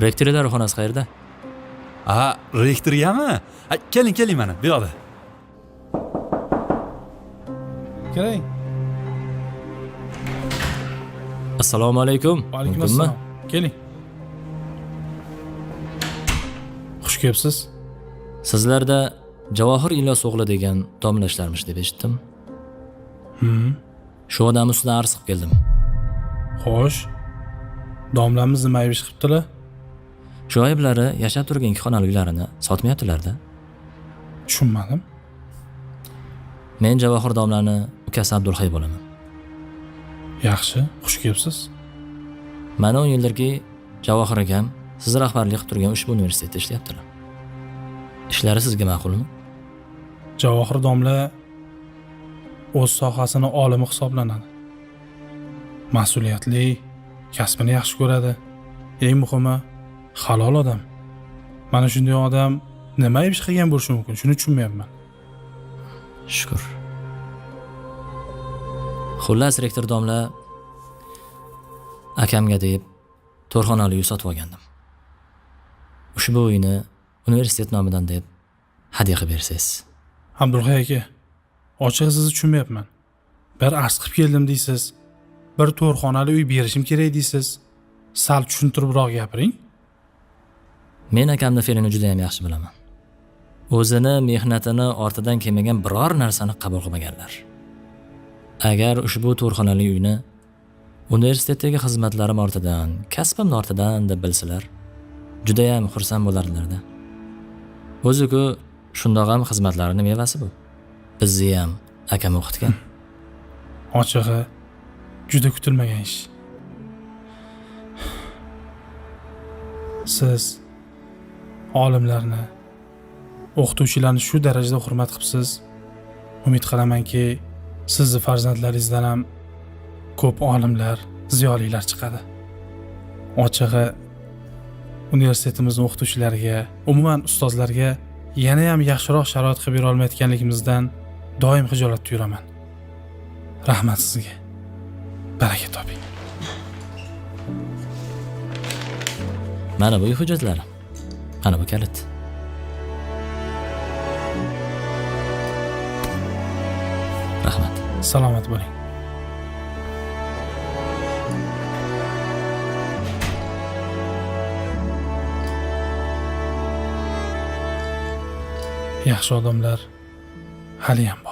Rektor idoraxonasi qayerda? A, rektorgami? A, keling, keling, mana bu yoqda. Kiring. Assalomu alaykum. Va alaykum Mumkinmi? assalom. Keling. Xush kelibsiz. Sizlarda Javohir Ilyos o'g'li degan domla ishlarmish deb eshitdim. Shu odam ustidan arz qilib keldim. Xo'sh. Domlamiz nima ayb ish qilibdilar? Shu ayblari yashab turgan ikki xonali uylarini sotmayaptilar-da. Tushunmadim. Men Javohir domlani ukasi Abdulhay bo'laman. Yaxshi, xush kelibsiz. Mana 10 yildirki Javohir akam siz rahbarlik qilib turgan ushbu universitetda ishlayaptilar. Ishlari sizga ma'qulmi? Javohir domla o'z sohasini olimi hisoblanadi. Mas'uliyatli, kasbini yaxshi ko'radi. Eng muhimi, halol odam. Mana shunday odam nima ayb ish qilgan bo'lishi mumkin? Shuni tushunmayapman. Shukur. Xullas, rektor domla, akamga deb to'rxonali uy sotib olgandim. Ushbu uyni universitet nomidan deb hadya qilib bersangiz. Abdulhay aka, ochig'i sizni tushunmayapman. Bir arz qilib keldim deysiz, bir to'rxonali uy berishim kerak deysiz. Sal tushuntiribroq gapiring. Men akamni fe'lini juda ham yaxshi bilaman. O'zini mehnatini ortidan kelmagan biror narsani qabul qilmaganlar. Agar ushbu to'rxonali uyni universitetdagi xizmatlarim ortidan, kasbim ortidan deb bilsalar, juda ham xursand bo'lardilar-da. O'zi-ku shundoq ham xizmatlarining mevasi bu. Bizni ham akam o'qitgan. Ochig'i juda kutilmagan ish. Siz olimlarni, o'qituvchilarni shu darajada hurmat qilibsiz. Umid qilamanki, sizni farzandlaringizdan ham ko'p olimlar, ziyolilar chiqadi. Ochig'i universitetimizning o'qituvchilariga, umuman ustozlarga yana ham yaxshiroq sharoit qilib bera olmayotganligimizdan doim xijolatda yuraman. Rahmat sizga. Baraka toping. Mana bu uy hujjatlari. Mana bu kalit. Rahmat. Salomat bo'ling. Yaxshi odamlar hali ham bor.